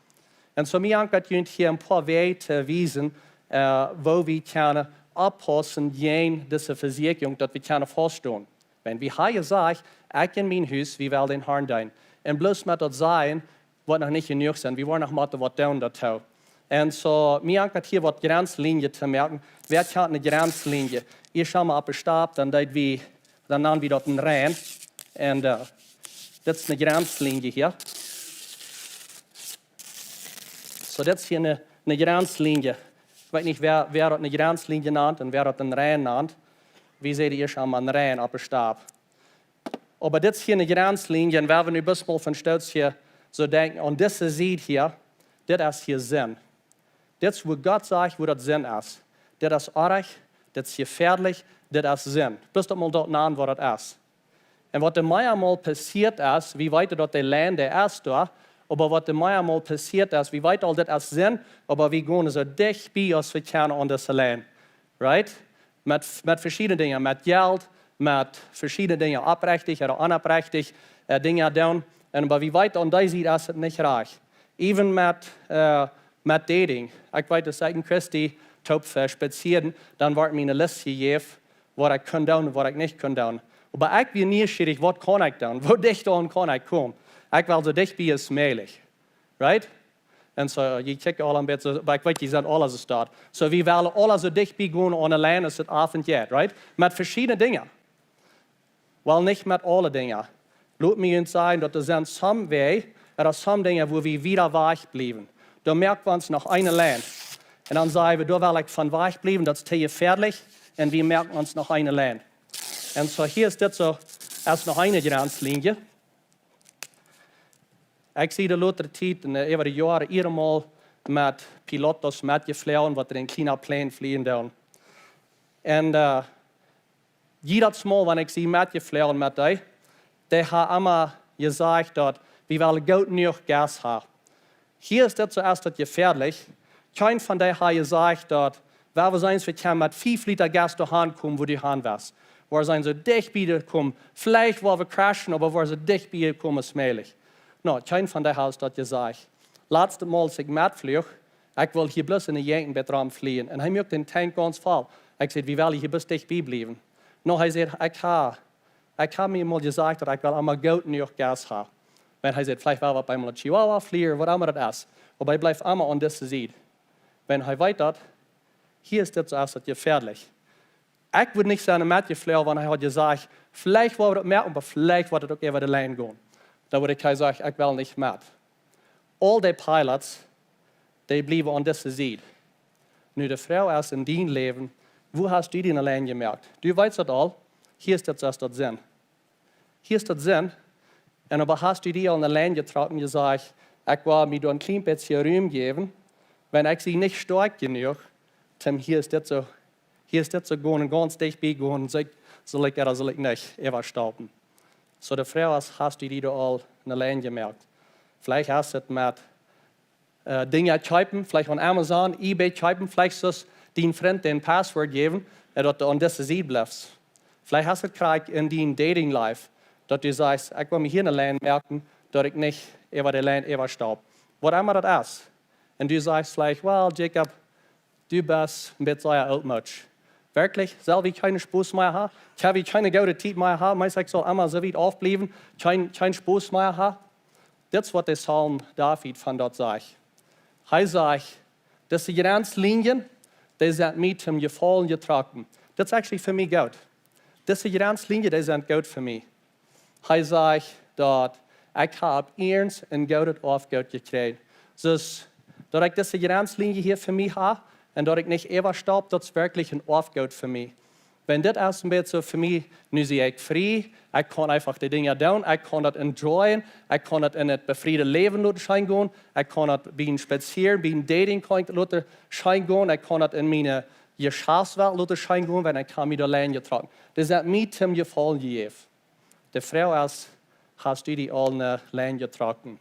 Un soo mie jankat junt hia een poa Wäaj to wiesen, äh, woo wie kjennen oppaussen jäajen dise Vesieekjunk, daut wie kjennen faust stonen. Wan wie ha jesajcht: "Ekj un mien Hus, wie wellen dän Harn deenen." Un bloos met daut sajen woat noch nich jenuach sennen. Wie woaren noch motten waut doonen doatoo. Un soo, mie jankat hia waut Grenzlinjen to moaken. Wäa kjant eene Grenzlinje? Ieescht emol opp de Stap, dan deed wie, dan nanen wie daut een Rein. Un, äh, dit es eene Grenzlinje hia. Soo, dit es hia eene, eene Grenzlinje. Ekj weet nich, wäa, wäa daut eene Grenzlinje nant un wäa daut een Rein nant. Wie säden ieescht emol een Rein opp de Stap. Oba dit es hia eene Grenzlinje, un wan wie nu bloos mol von Stoot hia soo denkjen, aun dise Sied hia, dit es hia Sind. Dit es, wua Gott sajcht, wua daut Sind es. Dit es oajch, dit es jefäadlich, dit es Sind. Bloos daut mol daut nanen, waut daut es. Un waut doa meamol passieet es, wie weeten daut de Lien, dee es doa, oba waut doa meamol passieet es, wie weeten aul, dit es Sind, oba wie gonen soo dicht bie aus wie kjennen aun dise Lien. Right? Met, met veschiedne Dinja, met Jelt, met veschiedne Dinja, oprechtich ooda onoprechtich, äh, Dinja doonen. Un oba wie weeten, aun dee Sied es et nich rajcht. Even met, äh, met Dating. Ekj weet, aus ekj un Christy toop, äh, spazieren, dan wort mie eene List jejäft, waut ekj kunn doonen un waut ekj nich kunn doonen. Oba ekj wia nieschierich, waut kaun ekj doonen? Woo dicht aun kaun ekj komen? Ekj well soo dicht bie aus mäajlich. Right? Un soo, jie kjikjen aula een bät soo, oba ekj weet, jie sent aula soo staut. Soo, wie wellen aula soo dicht bie gonen aun de Lien aus et oafent jeit, right? Met veschiedne Dinja. Well, nich met aule Dinja. Lot mie junt sajen, daut doa sent some Wäaj, doa sent some Dinja, wua wie wieda wajch bliewen. Dan moak wie ons noch eene Lien. Un dan saj wie: "Doa well ekj von wajch bliewen, daut es too jefäadlich." Un wie moaken ons noch eene Lien. Un soo, hia es dit soo, es noch eene Grenzlinje. Ekj sie de latste Tiet un, äh, äwa de Joaren hia emol met Piloten metjefloagen, waut doa een kjlienet Plane flieen doonen. Un, äh, jiedet Mol, wan ekj sie metjefloagen met dee, dee haben emma jesajcht, daut wie wellen goot jenuach Gas haben. Hia es dit soo, es daut jefäadlich. Kjeen von dee haft jesajcht, daut, well wie seenen, wie kjennen met fief Lita Gas doa hankomen, wua du han west. Wie sent soo dicht bie to komen. Veleicht woa wie crashen, oba wie sent dicht bie to komen aus mäajlich. No, kjeen von dee haft daut jesajcht. Latste Mol, aus ekj metfluach, ekj wull hia bloos en de Jäajent een bät romflieen. Un hee muak dän Tank gaunz voll. Ekj säd: "Wie wellen hia bloos dicht bie bliewen." No, hee säd: "Ekj hab, ekj hab mie mol jesajcht, daut ekj well emma goot jenuach Gas haben." Wan hee säd, veleicht well wie opp eemol een Chihuahua flieen, waut emma daut es. Oba hee blift emma aun dise Sied. Wan hee weet daut, hia es dit soo, es daut jefäadlich. Ekj wudd nich sennen metjefloagen, wan hee haud jesajcht: "Veleicht woa wie daut moaken, oba veleicht woat et uk äwa de Lien gonen." Dan wudd ekj hee sajen: "Ekj well nich met." Aul dee Pilots, dee bliewen aun dise Sied. Nu, de Froag es en dien Läwen, wua hast du die eene Lien jemoakt? Du weetst daut aul, hia es daut soo, es daut Sind. Hia es daut Sind. Un oba hast du die aul eene Lien jetrocken, jesajcht: "Ekj well mie doa een kjlien bät Rum jäwen, wan ekj sie nich stoakj jenuach, dan hia es dit soo, hia es dit soo gonen, gaunz dicht bie gonen, saul ekj, saul ekj ooda saul ekj nich äwastaupen?" Soo, de Froag es, hast du die doa aul eene Lien jemoakt? Veleicht hast du et met, äh, Dinja kjeepen, veleicht aun Amazon, eBay kjeepen, veleicht sust dien Frint dän Passwort jäwen, äh, daut du aun dise Sied blifst. Veleicht hast du et krakjt en dien Dating Life, daut du sajchst: "Ekj well mie hia eene Lien moaken, daut ekj nich äwa de Lien äwastaup." Waut emma daut es. Un du sajchst veleicht: "Well, Jacob, du best een bät sea ooltmoodsch." Werkjlich? Sell wie kjeenen Spos mea haben? Kjenn wie kjeene goode Tiet mea haben? Meenst, ekj saul emma soo wiet aufbliewen, kjeen, kjeen Spos mea haben? Dit es waut de Psalm David von daut sajcht. Hee sajcht: "Dise Grenzlinien, dee sent mie toom Jefaulen jetrocken." Dit es actually fa mie goot. "Dise Grenzlinien, dee sent goot fa mie." Hee sajcht daut: "Ekj hab ieescht een goodet Oafgoot jekjräajen." Soo, daut ekj dise Grenzlinie hia fa mie hab un daut ekj nich äwastap, daut es werkjlich een Oafgoot fa mie. Wan dit es een bät soo fa mie, nu sie ekj frie, ekj kaun eefach de Dinja doonen, ekj kaun daut enjoyen, ekj kaun daut en daut befriede Läwen loten scheen gonen, ekj kaun daut biem Spazieren, biem Dating kaun ekj daut loten scheen gonen, ekj kaun daut en miene Jeschaftswelt loten scheen gonen, wan ekj hab mie doa Linien jetrocken. Daut es mie toom Jefaulen jejäft. De Froag es: "Hast du die aul ne Linie jetrocken?"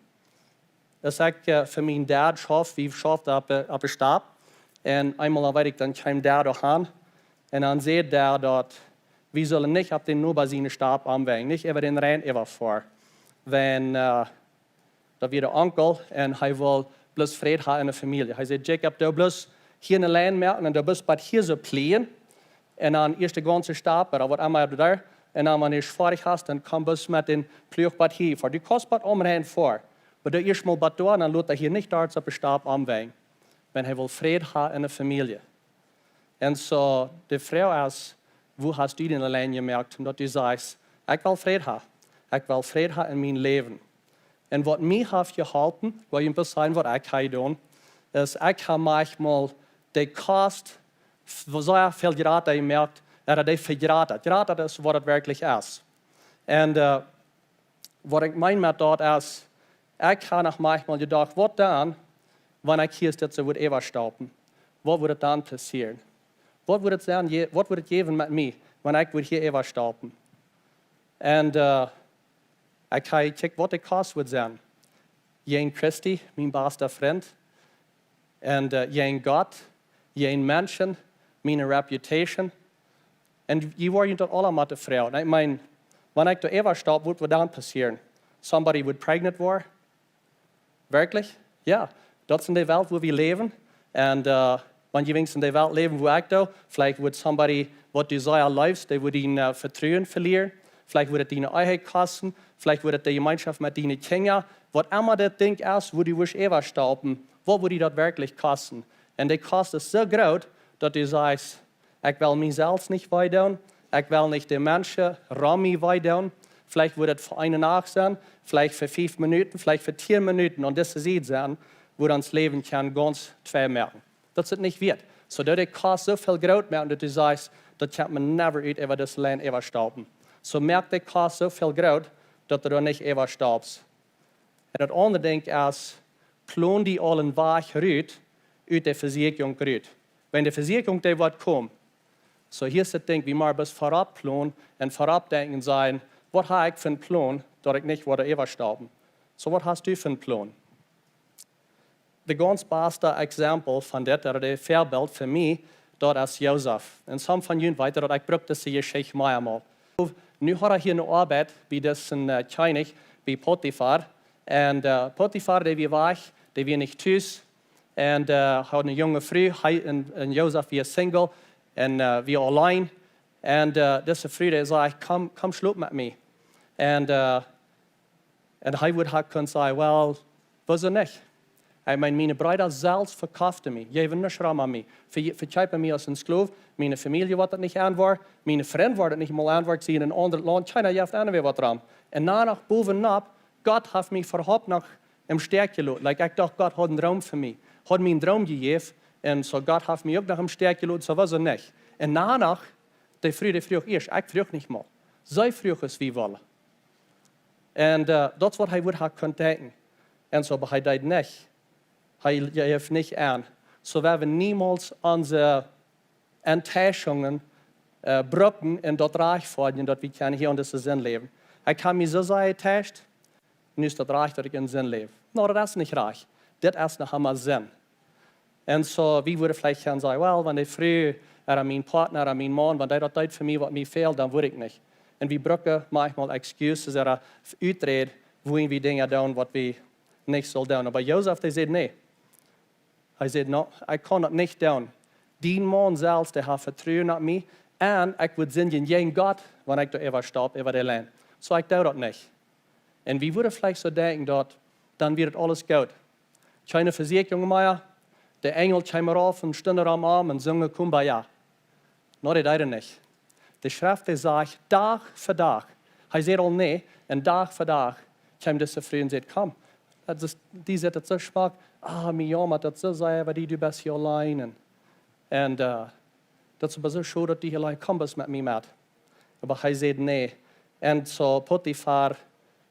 Aus ekj, äh, fa mien Dad schauft, wie schauften opp, äh, opp de Stap. Un eemol dan weet ekj, dan kjeem Dad doa aun. Un dan säd Dad daut, wie sellen nich opp dän Noba siene Stap aunwenjen, nich äwa dän Rhien äwafoaren. Wan, äh, daut wia de Onkel un hee wull bloos Fräd haben en de Famielje. Hee säd: "Jacob, du bloos hia ne Lien moaken un du bloos bat hia soo pliejen. Un dan ieescht de gaunze Stap, ooda waut emma du doa. Un dan, wan du foadich best, dan komm bloos met dän Pluach bat hia foaren. Du kaust bat aum Rhien foaren. Oba du ieescht mol bat doa, un dan lot hee hia nich doa opp de Stap aunwenjen." Wan hee wull Fräd haben en de Famielje. Un soo, de Froag es: "Woo hast du die Linie jemoakt, daut du sajchst: Ekj well Fräd haben. Ekj well Fräd haben en mien Läwen." Un waut mie haft jeholpen, woa ekj junt sajen, waut ekj hab jedonen, es, ekj hab maunchmol de Kost sea väl jrata jemoakt, ooda dee vejrata. Jrata es waut et werkjlich es. Un, äh, waut ekj meen met daut es, ekj hab noch maunchmol jedocht: "Waut dan, wan ekj hia dit soo wudd äwastappen? Waut wudd dan passieren? Waut wudd et sennen, je-, waut wudd et jäwen met mie, wan ekj wudd hia äwastappen?" Un, äh, ekj hab jekjikjt, waut de Kost wudd sennen. Jäajen Christi, mien basta Frint. Un, äh, jäajen Gott, jäajen Menschen, miene Reputation. Un jie woaren daut aula motten froagen. Ekj meen, wan ekj doa äwastap, waut wudd dan passieren? Somebody would pregnant worden? Werkjlich? Jo. Daut es de Welt, wua wie läwen. Un, äh, wan jie weens en de Welt läwen, wua ekj doo, veleicht wudd somebody, waut du sea leefst, dee wudd dien, äh, Vetruen velieren. Veleicht wudd et diene Ehe kosten. Veleicht wudd et de Jemeenschoft met diene Kjinja. Waut emma daut Dinkj es, wua du wurscht äwastappen, waut wudd die daut werkjlich kosten? Un de Kost es soo groot, daut du sajchst: "Ekj well mie selfst nich wee doonen. Ekj well nich de Menschen rom mie wee doonen." Veleicht wudd et fa eene Nacht sennen, veleicht fa fief Minuten, veleicht fa tieen Minuten aun dise Sied sennen, wua ons Läwen kaun gaunz twei moaken. Daut es et nich wieet. Soo daut de Kost soo väl groot moaken, daut du sajchst: "Daut kaun ekj never ut äwa dise Lien äwastappen." Soo moak de Kost soo väl groot, daut du doa nich äwastapst. Un daut aundre Dinkj es, plon die aul een Wajch rut, ut de Vesieekjunk rut. Wan de Vesieekjunk, dee woat komen. Soo, hia es daut Dinkj, wie motten bloos verut plonen un verut denkjen, sajen: "Waut hab ekj fa een Plon, daut ekj nich woa äwastappen?" Soo, waut hast du fa een Plon? De gaunz basta Exempel von dit, ooda de Väabilt fa mie, daut es Josef. Un some von junt weeten daut, ekj bruk dise Jeschicht meamol. Nu haud hee hia eene Oabeit bie disen, äh, Kjennich, bie Potifar. Un, äh, Potifar, dee wia wajch, dee wia nich tus. Un, äh, haud eene junge Fru, hee un, un Josef wia single un, äh, wia auleen. Un, äh, dise Fru, dee säd: "Komm, komm schlop met mie." Un, äh, un hee wudd ha kunt sajen: "Well, wuarom nich? Ekj meen, miene Breeda selfst vekofften mie, jeewen nuscht rom aun mie, ve-, vekjeepen mie aus een Skloow, miene Famielje woat daut nich enwoaren, miene Frind woaren daut nich mol enwoaren, ekj sie en een aundret Launt, kjeena jeft aun wäa waut rom. Un dan noch bowenop, Gott haft mie äwahaupt noch em Stekj jeloten. Like, ekj docht, Gott haud een Droom fa mie, haud mie een Droom jejäft, un soo Gott haft mie uk noch em Stekj jeloten, soo wuarom nich?" Un dan noch, de Fru, dee fruach ieescht, ekj fruach nich mol. See fruach, aus wie wullen. Un, äh, daut es waut hee wudd ha kunt denkjen. Un soo, oba hee deed nich. Hee je-, jeef nich aun. Soo woa wie niemols onse Enttäuschungen, äh, brucken un daut rajcht foadjen, daut wie kjennen hia en dise Sind läwen. Ekj hab mie soo sea jetäuscht, nu es daut rajcht, daut ekj en Sind läw. No, daut es nich rajcht. Dit es noch emma Sind. Un soo, wie wudden veleicht kjennen sajen: "Well, wan de Fru, ooda mien Partner, ooda mien Maun, wan dee daut deed fa mie, waut mie fält, dan wudd ekj nich." Un wie brucken maunchmol excuses ooda Uträd, woo wie Dinja doonen, waut wie nich sullen doonen. Oba Josef, dee säd: "Nä. Hee säd: "No, ekj kaun daut nich doonen. Dien Maun selfst, dee haft Vetruen opp mie. Un ekj wudd sindjen jäajen Gott, wan ekj doa äwa stap, äwa de Lien. Soo, ekj doo daut nich." Un wie wudden veleicht soo denkjen, daut dan wia daut aules goot. Kjeene Vesieekjunk mea. De Enjel kjeemen rauf un stunden rom am un sungen Kumbaya. No, dee deeden nich. De Schreft, dee sajcht, Dach fa Dach. Hee säd aul nä, un Dach fa Dach kjeem dise Fru un säd: "Komm." Daut es, dee säd daut soo schmock: "Ah, mie jaumat daut soo sea, oba dee, du best hia auleen. Un, äh, daut es oba soo schod, daut du hia auleen, komm, best met mie met." Oba hee säd nä. Un soo Potifar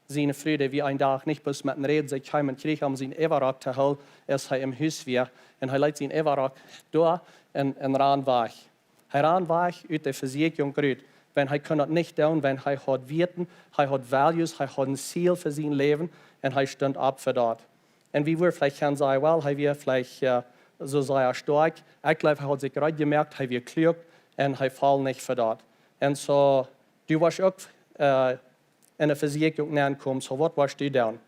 siene Fru, dee wia een Dach nich bloos met am räden, see kjeem un kjrieech am sienen Äwarock to hoolen, aus hee em Hus wia. Un hee leet sienen Äwarock doa un, un rand wajch. Hee rand wajch ut de Vesieekjunk rut. Wiels hee kunn daut nich doonen, wiels hee haud Wieeten, hee haud values, hee haud een Ziel fa sien Läwen un hee stunt opp fa daut. Un wie wudden veleicht kjennen sajen: "Well, hee wia veleicht, äh, soo sea stoakj." Ekj jleew, hee haud sikj reed jemoakt, hee wia kluak un hee foll nich fa daut. Un soo, du woascht uk, äh, en eene Vesieekjunk nenkomen, soo waut woascht du doonen?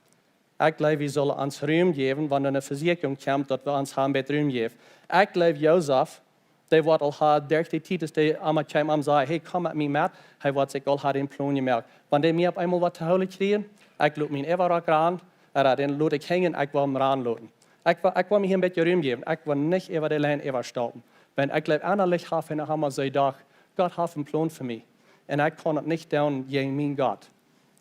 Ekj jleew, wie sellen ons Rum jäwen, wan eene Vesieekjunk kjemt, daut wie ons haben bät Rum jäwen. Ekj jleew, Josef, dee woat aul ha, derch de Tiet, aus dee emma kjeem, am säd: "Hey, komm met mie met." Hee woat sikj aul ha dän Plon jemoakt: "Wan dee mie opp eemol waut to hoolen kjrieen, ekj lot mien Äwarock rand, ooda dän lot ekj henjen, ekj woa am rand loten. Ekj woa, ekj woa mie hia een bät Rum jäwen. Ekj woa nich äwa de Lien äwastappen." Wiels ekj jleew, ennalich haft hee noch emma soo jedocht: "Gott haft een Plon fa mie. Un ekj kaun daut nich doonen jäajen mienen Gott."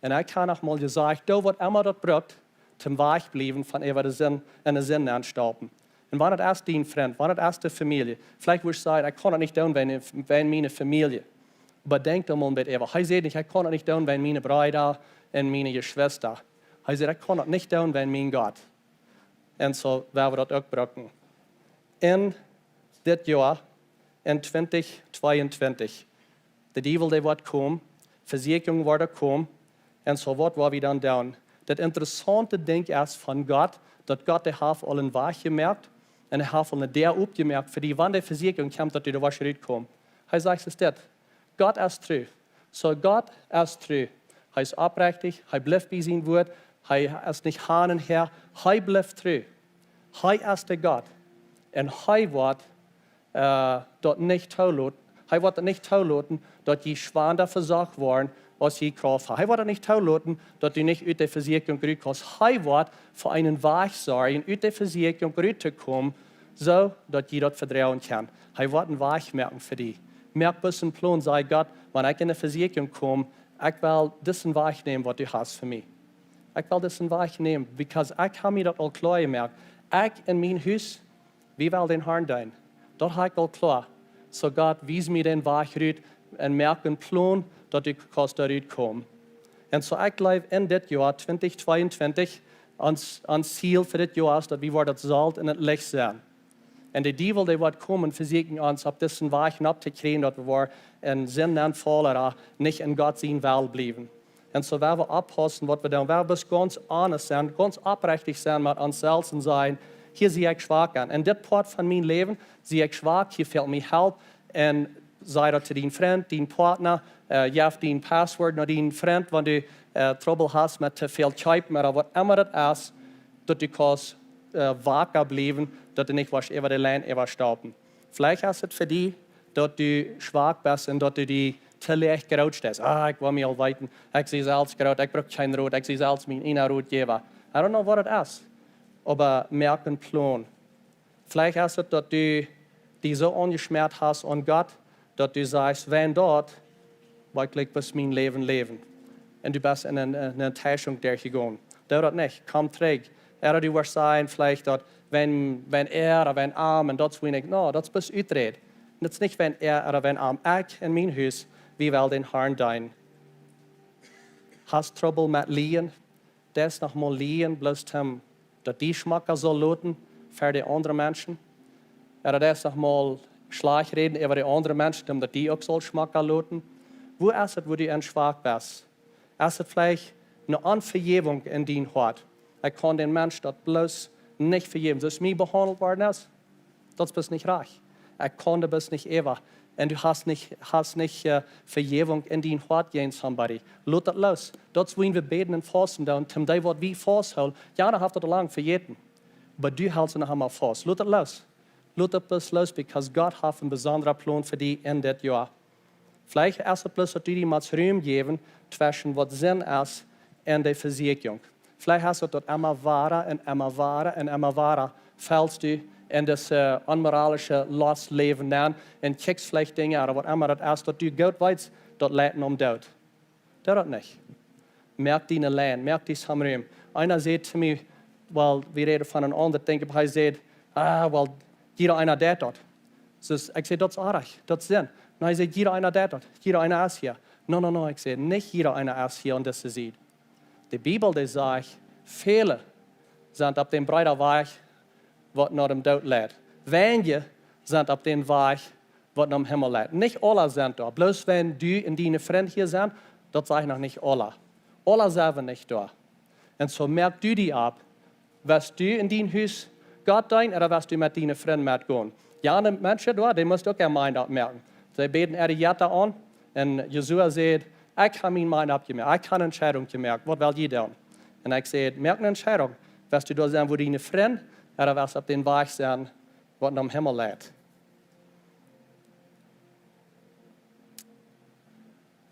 Un ekj hab noch mol jesajcht, doo waut emma daut brukt, toom wajch bliewen von äwa de Sind, en de Sind nenstappen. Un wan daut es dien Frint, wan daut es de Famielje. Veleicht wurscht du sajen: "Ekj kaun daut nich doonen wäajen, wäajen miene Famielje." Oba denkj doa mol een bät äwa. Hee säd nich: "Ekj kaun daut nich doonen wäajen miene Breeda un miene Jeschwista." Hee säd: "Ekj kaun daut nich doonen wäajen mienen Gott." Un soo woa wie daut uk brucken. En dit Joa, en twintich tweeuntwintich, de Diewel, dee woat komen, Vesieekjunk woat komen, un soo waut woa wie dan doonen? Daut interessaunte Dinkj es von Gott, daut Gott, dee haft aul een Wajch jemoakt un hee haft aul eene Däa opjemoakt fa die, wan de Vesieekjunk kjemt, daut du doa woascht rutkomen. Hee sajcht es dit: Gott es tru. Soo, Gott es tru. Hee es oprechtich, hee blift bie sien Wuat, hee es nich han un häa, hee blift tru. Hee es de Gott. Un hee woat, äh, daut nich toloten. Hee woat daut nich toloten, daut jie schwanda vesocht woaren, aus jie Krauft haben. Hee woat daut nich toloten, daut du nich ut de Vesieekjunk rutkommst. Hee woat fa eenen Wajch sorjen, ut de Vesieekjunk ruttokomen, soo daut jie daut vedroagen kjennen. Hee woat een Wajch moaken fa die. Moak bloos een Plon, saj: "Gott, wan ekj en de Vesieekjunk kom, ekj well disen Wajch nämen, waut du hast fa mie. Ekj well disen Wajch nämen, because ekj hab mie daut aul kloa jemoakt. Ekj un mien Hus, wie wellen dän Harn deenen. Daut hab ekj aul kloa. Soo Gott, wies mie dän Wajch rut un moak een Plon, daut ekj kaun doa rutkomen." Un soo, ekj jleew, en dit Joa twintich tweeuntwintich, ons, ons Ziel fa dit Joa es, daut wie woaren daut Solt un daut Licht sennen. Un de Diewel, dee woat komen, vesieekjen ons opp disen Wajch nopp to kjrieen, daut wie woaren en Sind nenfaulen, nich en Gott sien Wellen bliewen. Un soo woa wie oppaussen, waut wie doonen. Woa wie gaunz honest sennen, gaunz oprechtich sennen met ons selfst un sajen: "Hia sie ekj schwak aun. En dit Poat von mien Läwen sie ekj schwak, hia fält mie Help." Un saj daut to dien Frint, dien Partner, äh, jeff dien Passwort no dien Frint, wan du, äh, Trubbel hast met too väl kjeepen, ooda waut emma daut es, daut du kaust, äh, waka bliewen, daut du nich woascht äwa de Lien äwastappen. Veleicht es et fa die, daut du schwak best un daut du die too leicht groot stellst. "Ah, ekj woa mie aul weeten. Ekj sie selfst groot, ekj bruck kjeen Rot, ekj sie selfst mien eena Rotjäwa." I don't know waut et es. Oba moak een Plon. Veleicht es et, daut du die soo aunjeschmäat hast aun Gott, daut du sajchst: "Wan daut werkjlich best mien Läwen läwen." Un du best en eene, eene Enttäuschung derchjegonen. Doo daut nich, komm trigj. Ooda du woascht sajen veleicht daut: "Wan, wan hee ooda wan am", un daut es weinich, no, daut es bloos Uträd. Daut es nich: "Wan hee ooda wan am", ekj un mien Hus, wie wellen dän Harn deenen. Hast Trubbel met Liejen? Deist noch mol liejen, bloos toom daut die schmocka saul loten ver de aundre Menschen? Ooda deist noch mol schlajcht räden äwa de aundre Menschen, toom daut die uk saul schmocka loten? Wua es et, wua du aun schwak best? Es et veleicht eene Onvejäwunk en dien Hoat? Ekj kaun dän Mensch daut bloos nich vejäwen, soo aus mie behaundelt worden es. Daut es bloos nich rajcht. Ekj kaun doa bloos nich äwa. Un du hast nich, hast nich, äh, Vejäwunk en dien Hoat jäajen somebody. Lot daut loos. Daut es wuarom wie bäden un fausten doonen, toom dee, waut wie fausthoolen. Jana haft daut aul lang vejäten. Oba du helst noch emma faust. Lot daut loos. Lot daut bloos loos, because Gott haft een besondra Plon fa die en dit Joa. Veleicht es daut bloos, daut du die motst Rum jäwen tweschen waut Sind es un de Vesieekjunk. Veleicht es daut, daut emma wada un emma wada un emma wada fellst du en dise onmoralische Lost läwen nenn un kjikjst veleicht Dinja ooda waut emma daut es, daut du goot weetst, daut leit nom Doot. Doo daut nich. Moak die ne Lien, moak die some Rum. Eena säd to mie, well, wie räden von een aundret Dinkj, oba hee säd, ah, well, jieda eena deit daut. Soo, ekj säd, daut es oajch, daut es Sind. Un hee säd, jieda eena deit daut, jieda eena es hia. No, no, no, ekj säd, nich jieda eena es hia aun dise Sied. De Bibel, dee sajcht, väle sent opp dän breeden Wajch, waut no dän Doot leit. Weinje sent opp dän Wajch, waut nom Himmel leit. Nich aula sent doa. Bloos wan du un diene Frind hia sent, daut sajcht noch nich aula. Aula sent wie nich doa. Un soo moak du die opp, west du en dien Hus Gott deenen ooda west du met diene Frind metgonen? Jo, de Menschen doa, dee must uk äa mind oppmoaken. See bäden äare Jetta aun un Josua säd, ekj hab mien mind oppjemoakt, ekj hab ne Entscheidunk jemoakt, waut well jie doonen? Un ekj säd, moak ne Entscheidunk, west du doa sennen, wua diene Frind, ooda west opp dän Wajch sennen, waut nom Himmel leit?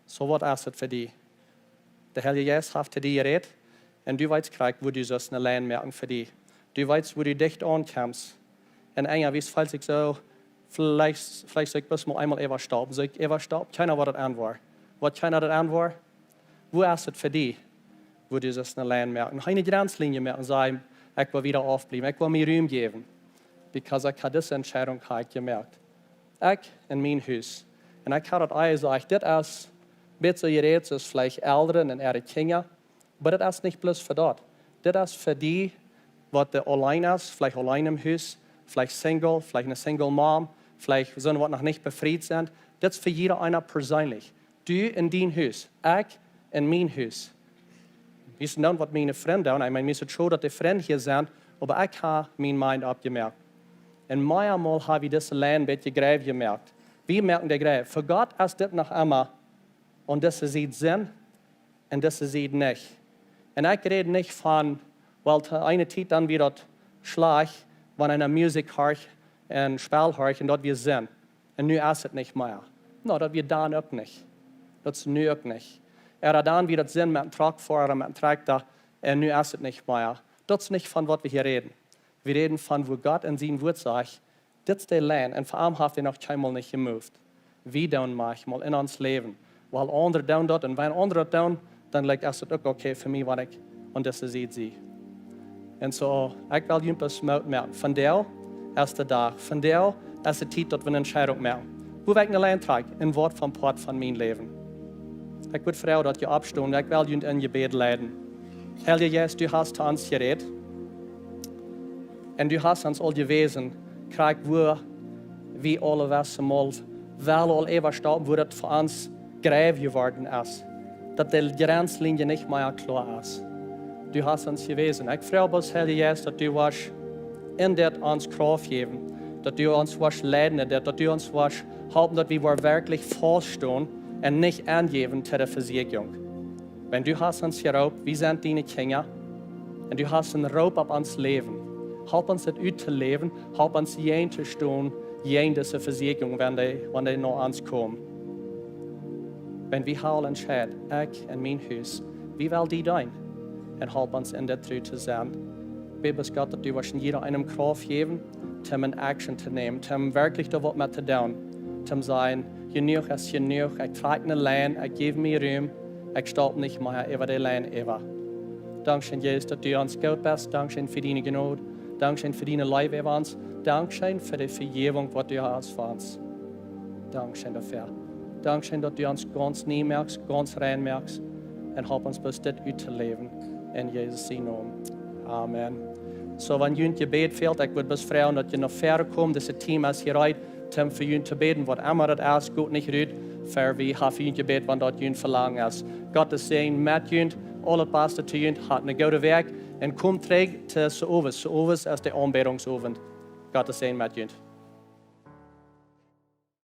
Soo, waut es daut fa die? De Heilje Jeist haft to die jerät un du weetst krakjt, wua du sust ne Lien moaken fa die. Du weetst, wua du dicht aunkjemst. Un eena, woo es, felt sikj soo, veleicht, veleicht sull ekj bloos mol eemol äwastaupen. Sull ekj äwastaupen? Kjeena woat daut enwoaren. Woat kjeena daut enwoaren? Wua es daut fa die, wua du sust ne Lien moaken? Heine Grenzlinie moaken, sajen, ekj well wieda aufbliewen, ekj well mie Rum jäwen. Because ekj hab dise Entscheidunk hab ekj jemoakt. Ekj un mien Hus. Un ekj hab daut aul jesajcht, dit es, bät soo jerät, es veleicht Elren un äare Kjinja, oba dit es nich bloos fa daut. Dit es fa die, waut de auleen es, veleicht auleen em Hus, veleicht single, veleicht ne single mom, veleicht soone, waut noch nich befriet sent. Dit es fa jieda eena perseenlich. Du en dien Hus, ekj en mien Hus. Wie sent dan, waut miene Frind doonen. Ekj meen, mie es daut schod, daut de Frind hia sent, oba ekj hab mien mind oppjemoakt. Un meamol hab wie dise Lien een bät jrod jemoakt. Wie moaken dee jrod. Fa Gott es dit noch emma aun dise Sied Sind un dise Sied nich. Un ekj räd nich von, well, to eene Tiet dan wia daut schlajcht, wan eena Musikj horcht un Spell horcht un daut wia Sind. Un nu es et nich mea. No, daut wia dan uk nich. Daut es nu uk nich. Ooda dan wia daut Sind met een Truckfoara, met een Trakjta, un nu es et nich mea. Daut es nich von waut wie hia räden. Wie räden von, wua Gott en sien Wuat sajcht, dit es de Lien, un fa am haft hee noch kjeenmol nich jemoved. Wie doonen maunchmol en ons Läwen, wiels aundre doonen daut, un wan aundre daut doonen, dan, like, es et uk okay fa mie, wan ekj aun dise Sied sie. Un soo, ekj well junt bloos Moot moaken. Vondoag es de Dach. Vondoag es de Tiet, daut wie ne Entscheidunk moaken. Wua well ekj ne Lien trakjen? En waut fa Poat von mien Läwen? Ekj wudd froagen, daut jie oppstonen. Ekj well junt en Jebäd leiden. Heilja Jeist, du hast to ons jerät. Un du hast ons aul jewäsen, krakjt wua wie aule wesse mol wellen aul äwastaupen, wua daut fa ons jrod jeworden es, daut de Grenzlinie nich mea kloa es. Du hast ons jewäsen. Ekj froag bloos, Heilja Jeist, daut du woascht en dit ons Krauft jäwen, daut du ons woascht leiden en dit, daut du ons woascht halpen, daut wie woaren werkjlich faust stonen un nich aunjäwen to de Vesieekjunk. Wan du hast ons jeroopt, wie sent diene Kjinja, un du hast een Roop opp ons Läwen. Halp ons daut uttoläwen, halp ons jäajen to stonen, jäajen dise Vesieekjunk, wan dee, wan dee no ons komen. Wan wie haben entscheiden, ekj un mien Hus, wie well die deenen, un halp ons en dit tru to sennen. Bäd bloos, Gott, daut du woascht en jieda eenem Krauft jäwen, om ne action to nämen, om werkjlich doa waut met to doonen, om to sajen, jenuach es jenuach, ekj trakj ne Lien, ekj jäw mie Rum, ekj staup nich mea äwa de Lien äwa. Dankscheen, Jesus, daut du ons goot best. Dankscheen fa diene Jnod. Dankscheen fa diene Leew äwa ons. Dankscheen fa de Vejäwunk, waut du hast fa ons. Dankscheen doafäa. Dankscheen, daut du ons gaunz nie moakst, gaunz rein moakst, un halp ons bloos dit uttoläwen. En Jesus sien Nomen. Amen. Soo, wan junt Jebäd fält, ekj wudd bloos froagen, daut jie no väaren komen. Dise Team es hia reed, om fa junt to bäden, waut emma daut es, goot nich rut, ver wie haben fa junt jebät, wan daut jun Velangen es. Gott sien Säajen met junt, aulet Baste to junt, hat ne goode Wäakj, un komt trigj to Sowes. Sowes es de Aunbädungsowent. Gott sien Säajen met junt.